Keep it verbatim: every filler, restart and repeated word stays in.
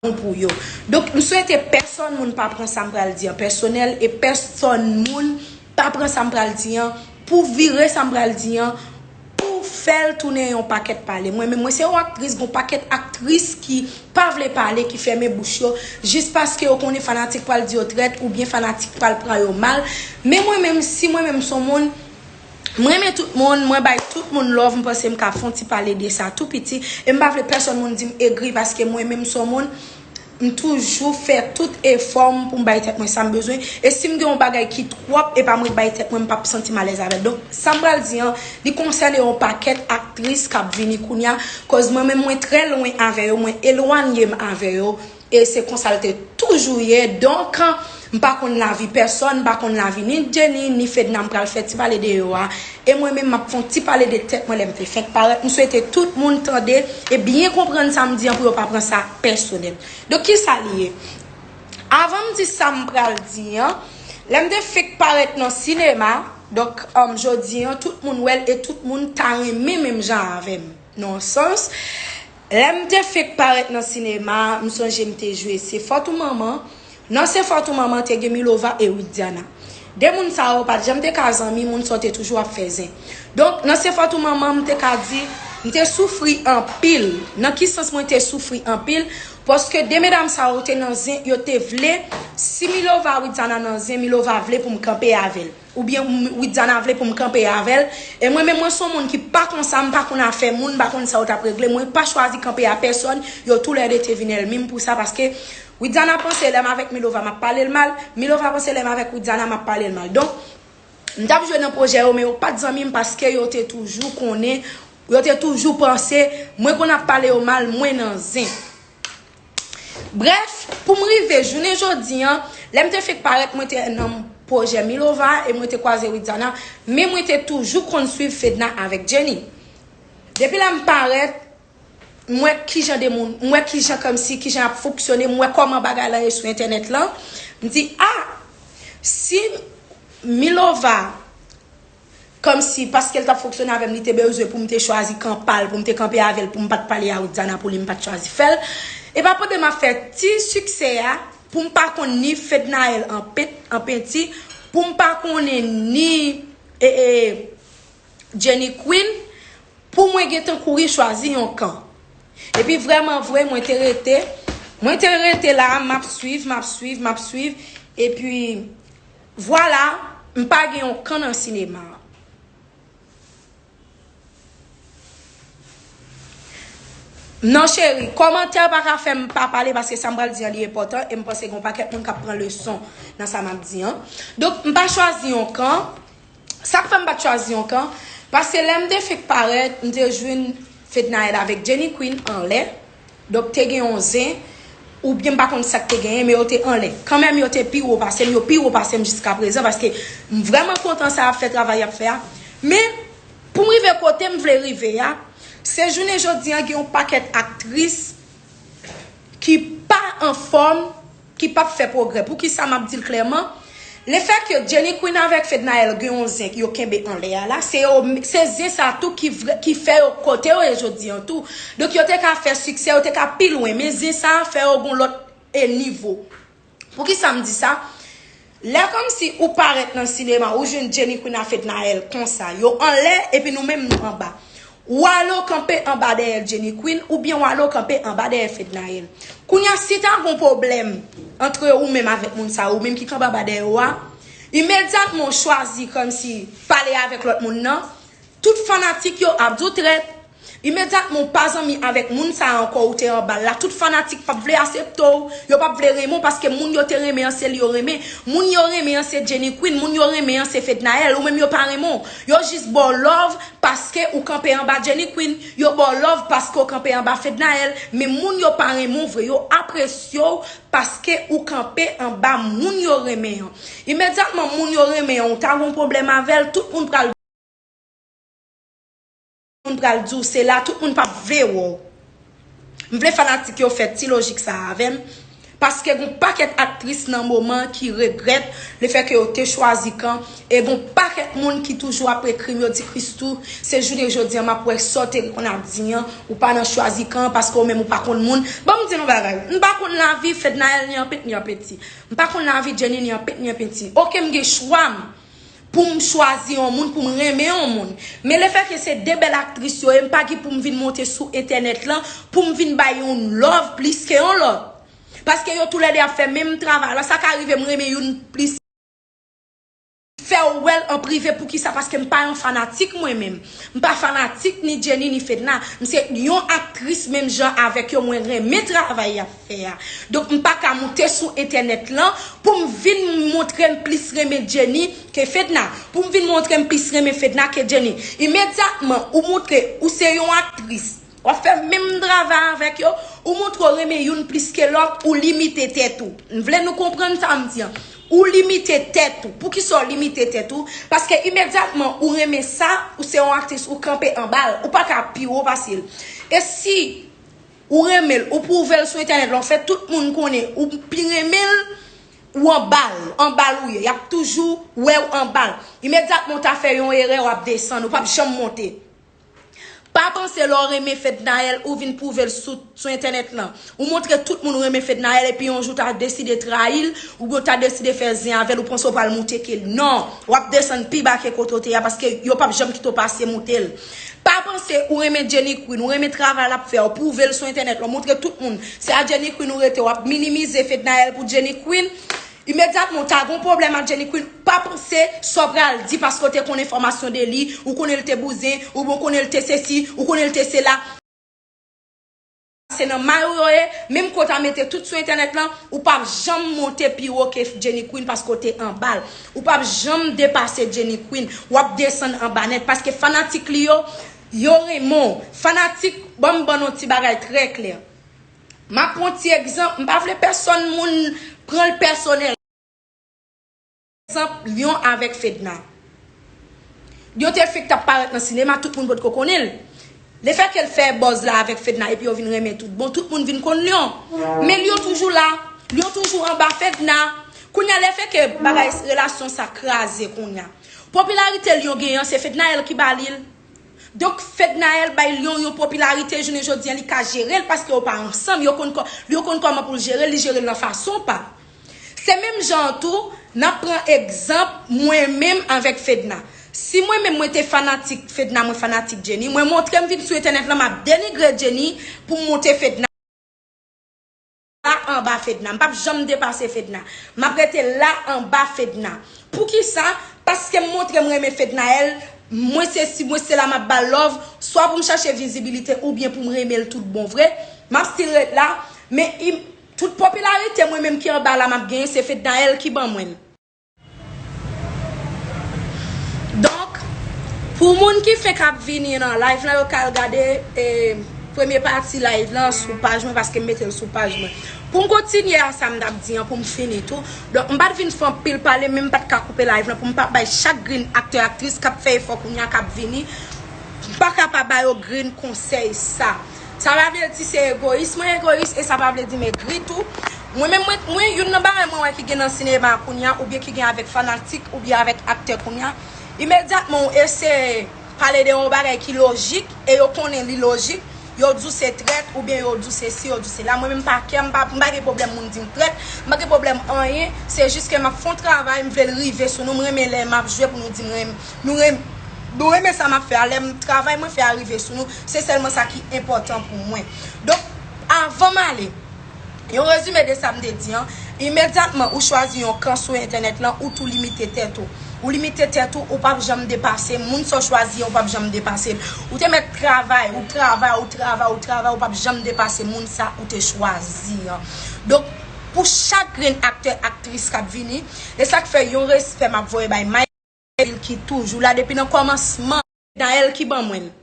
bon pou yo. Donk, m swete pèsonn moun pa pran sa m pral di an pèsonèl e pèsonn moun pa pran sa m pral di an pou vire sa m pral di an pou fè l tounen yon pakèt pale. Mwen menm, mwen se yon aktris, gon pakèt aktris ki pa vle pale, ki fèmen bouch yo, jis paske yo konnen fanatik pral di yo trèt oubyen fanatik pral pran yo mal. Men mwen menm, si mwen menm son moun, m renmen tout moun, mwen bay tout moun love, m panse m ka fè yon ti pale de sa tou piti, e m pa vle pèsonn moun di m egri paske mwen menm son moun, m toujou fè tout efò m pou m bay tèt mwen sa m bezwen. E si m gen yon bagay ki twòp, e pa mwen k bay tèt mwen, m p ap santi m alèz avè l. Donk, sa m pral di an, li konsène yon pakèt aktris k ap vini kounye a, koz mwen menm mwen trè lwen avè yo, mwen elwanye m avè yo. E se konsa l te toujou ye. Donk, m pa konn lavi pèsonn, m pa konn lavi ni Jenny, ni Fedna, m pral fè ti pale de yo a. E mwen menm, m ap fè yon ti pale de tèt mwen lè m te fenk parèt. M swete tout moun tande e byen konprann sa m di an pou yo pa pran sa pèsonèl. Donk, ki sa li ye? Avan m di sa m pral di an, lè m te fenk parèt nan sinema, donk, um, jodi an, tout moun wè l e tout moun ta renmen menm jan avè m. Nan yon sans, lè m te fenk parèt nan sinema, m sonje m te jwe Se Fòt ou Manman. Nan Se Fòt ou Manman, te gen Milova e Widiana. De moun sa yo pa t janm te ka zanmi, moun sa yo te toujou ap fè zen. Donk, nan Se Fòt ou Manman, m te ka di, m te soufri anpil. Nan ki sans mwen te soufri anpil? Paske de medam sa yo te nan zen, yo te vle, si Milova Widiana nan zen, Milova vle pou m kanpe avè l. Oubyen m- Widiana vle pou m kanpe avè l. E mwen menm, mwen se yon moun ki pa konsa, m pa konn afè moun, m pa konn sa yo t ap regle. Mwen pa chwazi kanpe a pèsonn, yo toulède te vin ènmi m pou sa, paske Widiana panse lè m avèk Milova, m ap pale l mal, Milova panse lè m avèk Widiana, m ap pale l mal. Donk, m t ap jwe nan pwojè yo, men yo pa t zanmi m paske yo te toujou konnen, yo te toujou panse, mwen konn ap pale yo mal, mwen nan zen. Brèf, pou m rive jounen jodi an, lè m te fenk parèt, mwen te nan pwojè Milova e mwen te kwaze Widiana, men mwen te toujou konn swiv Fedna avèk Jenny. Depi lè m parèt, m wè kijan de moun, m wè kijan kòmsi, kijan y ap fonksyone, m wè kòman bagay lan ye sou entènèt lan. M di, a, si Milova, kòmsi, paske l t ap fonksyone avè m, li te bezwen pou m te chwazi kanpe l, pou m te kanpe avè l, pou m pa t pale a Widiana, pou li m pa t chwazi fè l. E pa pandan m ap fè ti siksè a, pou m pa konn ni Fednaelle an pent, an penti, pou m pa konnen ni, e, e, Jenny Queen, pou mwen gentan kouri chwazi yon kan. Epi vrèman vre, mwen te rete, mwen te rete la, m ap swiv, m ap swiv, m ap swiv, epi vwala, m pa gen yon kan nan sinema. Non cheri, kòmantè pa ka fè m pa pale paske sa m pral di an li enpòtan e m panse gen yon pakèt moun k ap pran leson nan sa m ap di an. Donk, m pa chwazi yon kan. Sa k fè m pa t chwazi yon kan, paske lè m te fenk parèt, m te jwenn Fednaelle avèk Jenny Queen anlè. Donk, te gen yon zen, oubyen m pa konn sa k te genyen, men yo te anlè. Kanmenm, yo te pi wo pase m, yo pi wo pase m jiska prezan, paske m vrèman kontan sa y ap fè, travay y ap fè a. Men, pou m rive kote m vle rive a, se jounen jodi an gen yon pakèt aktris ki pa anfòm, ki p ap fè pwogrè. Poukisa m ap di l klèman? Lefètke Jenny Queen avèk Fednaelle gen yon zen yo kenbe anlè a la, se yo, se zen sa tou ki vre, ki fè yo kote yo ye jodi an tou. Donk, yo te ka fè siksè, yo te ka pi lwen, men zen sa fè yo gon lòt, e, nivo. Poukisa m di sa? Lè kòmsi ou parèt nan sinema, ou jwenn Jenny Queen a Fednaelle konsa, yo anlè, epi nou menm nou anba. W ale w kanpe anba dèyè Jenny Queen, oubyen w ale w kanpe anba dèyè Fednaelle. Kounye a, si ta gon pwoblèm antre ou menm avèk moun sa, ou menm ki kanpe anba dèyè yo a, imedyatman w chwazi kòmsi pale avèk lòt moun nan, tout fanatik yo ap di w trèt. Imedyatman w pa zanmi avèk moun sa a ankò, ou te anba l la, tout fanatik p ap vle asepte w, yo p ap vle renmen w, paske moun yo te renmen an se li yo renmen. Moun yo renmen an se Jenny Queen, moun yo renmen an se Fednaelle, ou menm yo pa renmen w. Yo jis ba w love paske ou kanpe anba Jenny Queen, yo ba w love paske w kanpe anba Fednaelle, men moun yo pa renmen w vre, yo apresye w paske ou kanpe anba moun yo renmen an. Imedyatman moun yo renmen an, ou ta gon pwoblèm avè l, tout moun pral moun pral di w se la, tout moun p ap vle wè w. M vle fanatik yo fè ti lojik sa a avè m. Paske gon pakèt aktris nan moman ki regrèt lefètke yo te chwazi Kan. E gon pakèt moun ki toujou ap ekri m, yo di, Christoo, se jounen jodi a m ap wè sa w te konn ap di an, ou pa nan chwazi Kan paske ou menm ou pa konn moun. Ban m di nou bagay, m pa konn lavi Fednaelle ni an piti ni an piti. M pa konn lavi Jenny ni an piti ni an piti. Oke, m gen chwa m pou m chwazi yon moun, pou m renmen yon moun. Men lefètke se de bèl aktris yo ye, m pa gen pou m vin monte sou entènèt lan pou m vin bay yon love plis ke yon lòt. Paske yo toulède ap fè menm travay la, sa ka rive m renmen youn plis. Fè w wè l an prive. Poukisa? Paske m pa yon fanatik mwen menm. M pa fanatik ni Jenny ni Fedna. M se yon aktris menm jan avèk yo, mwen renmen travay y ap fè a. Donk m pa ka moute sou entènèt lan pou m vin montre m plis renmen Jenny ke Fedna. Pou m vin montre m plis renmen Fedna ke Jenny. Imedyatman ou montre ou se yon aktris, w ap fè menm travay avèk yo, ou montre w renmen youn plis ke lòt, ou limite tèt ou. M vle nou konprann sa m di an. Ou limite tèt ou. Poukisa w limite tèt ou? Paske imedyatman ou renmen sa, ou se yon aktris, ou kanpe anba l. Ou pa ka pi wo pase l. E si ou renmen l, ou pwouve l sou entènèt la, ou fè tout moun konnen ou pi renmen l, ou anba l, anba l ou ye. Y ap toujou wè w anba l. Imedyatman w ta fè yon erè, w ap desann, ou p ap janm monte. Pa panse lè w renmen Fednaelle, ou vin pwouve l sou, sou entènèt lan. Ou montre tout moun ou renmen Fednaelle, epi yon jou w ta deside trayi l, oubyen w ta deside fè zen avè l, ou panse w pral moute ke l. Non, w ap desann pi ba ke kote w te ye a, paske yo p ap janm kite w pase moute l. Pa panse ou renmen Jenny Queen, ou renmen travay l ap fè a, ou pwouve l sou entènèt lan, ou montre tout moun se a Jenny Queen ou rete, w ap minimize Fednaelle pou Jenny Queen. Imedyatman, w ta gon pwoblèm ak Jenny Queen, pa panse sa w pral di paske w te konn enfòmasyon de li, ou konnen l te bouzen, oubyen w konnen l te sesi, ou konnen l te sela. Se nan may ou yo ye, menm ke w ta mete tout sou entènèt lan, ou p ap janm monte pi wo ke Jenny Queen paske w te anba l. Ou p ap janm depase Jenny Queen. W ap desann anba nèt paske fanatik li yo, yo renmen w. Fanatik, ban m ban nou ti bagay trè klè. M ap pran ti egzanp, m pa vle pèsonn moun pran l pèsonèl. Egzanp, Lion avèk Fedna. Lion te fenk t ap parèt nan sinema, tout moun potko konnen l. Lefètke l fè buzz la avèk Fedna epi yo vin renmen tout bon, tout moun vin konn Lion. Men Lion toujou la, Lion toujou anba Fedna. Kounya lefètke bagay relasyon sa kraze kounya. Popilarite Lion genyen an, se Fednaelle ki ba li l. Donk, Fednaelle bay Lion yon popilarite, jounen jodi a, li ka jere l paske yo pa ansanm, yo konn kò-, yo konn kòman pou l jere l, li jere l nan fason pa l. Se menm jan an tou, n ap pran egzanp mwen menm avèk Fedna. Si mwen menm mwen te fanatik Fedna, mwen fanatik Jenny, mwen montre m vin sou entènèt lan, m ap denigre Jenny pou m monte Fedna. La anba Fedna. M p ap janm depase Fedna. M ap rete la anba Fedna. Poukisa? Paske m montre m renmen Fednaelle, mwen sesi, mwen sela, m ap ba l love, swa pou m chache vizibilite oubyen pou m renmen l tout bon vre. M ap still ret la, men im-, tout popilarite mwen menm ki anba la m ap genyen, se Fednaelle ki ban mwen l. Donk, pou moun ki fenk ap vini nan live lan, yo ka al gade, e, premye pati live lan sou paj mwen, paske m mete l sou paj mwen. Pou m kontinye a sa m t ap di an, pou m fini tou. Donk, m pa t vin fè anpil pale, men m pa t ka koupe live lan pou m pa bay chak grenn aktè, aktris k ap fè efò kounya k ap vini. M pa ka pa ba yo grenn konsèy sa. Sa pa vle di se egoyis, mwen egoyis, e sa pa vle di m egri tou. Mwen menm, mwen, mwen, youn nan bagay mwen wè ki gen nan sinema kounya, oubyen ki gen avèk fanatik, oubyen avèk aktè kounya, imedyatman ou eseye pale de yon bagay ki lojik, e yo konnen li lojik, yo di w se trèt, oubyen yo di w sesi, yo di w sela. Mwen menm pa kè, m pa, m pa gen pwoblèm moun di m trèt, m pa gen pwoblèm anyen, se jis ke m ap fè yon travay, m vle l rive sou nou, m renmen lè m ap jwe pou nou di m renmen, nou renmen, nou renmen sa m ap fè a, lè m travay mwen fè a rive sou nou, se sèlman sa ki enpòtan pou mwen. Donk, avan m ale, yon rezime de sa m te di an, imedyatman ou chwazi yon kan sou entènèt lan, ou tou limite tèt ou. Ou limite tèt ou, ou p ap janm depase moun sa w chwazi an, ou p ap janm depase l. Ou te mèt travay, ou travay, ou travay, ou travay, ou p ap janm depase moun sa ou te chwazi an. Donk, pou chak grenn aktè, aktris k ap vini, e sa k fè yon respè m ap voye bay Mike, ki toujou la depi nan kòmansman. Fednaelle ki ban mwen l.